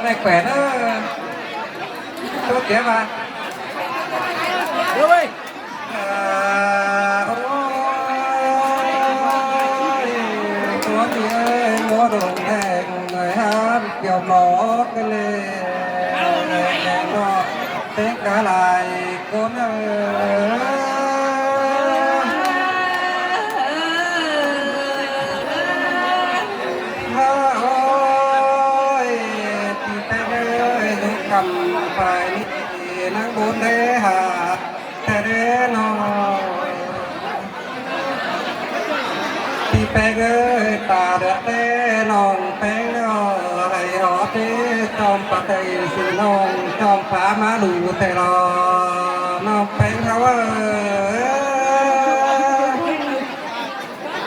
ແລກແປດເດີ ຕົວເກັບວ່າ ເດີເວີຍ ເອີ ໂອ້ຍ ຕົວເມຍເອີຍ ໝໍດົງແດງ ໃນຫ້າມກ່ຽວໝອກກັນເລີຍ ແດງເນາະ ເຕັງກະຫຼາຍ ກົມເອີຍ ວ່າ ໂອ້ຍ ພີ່ແປ້ງເອີຍ ລູກກຳໄປນີ້ ນາງບຸນໄດ້ຫາແທ້ເດ້ນ້ອງ ພີ່ແປ້ງເອີຍ ຕາເລືອດແທ້ນ້ອງແປ້ງເອີຍ ໃຫ້ຮອດເດ້ ຈອມປະໄຕ ຊື່ນ້ອງຈອມຟ້າມາຫຼູແທ້ລະ ນ້ອງແປ້ງເຮົາເອີຍ.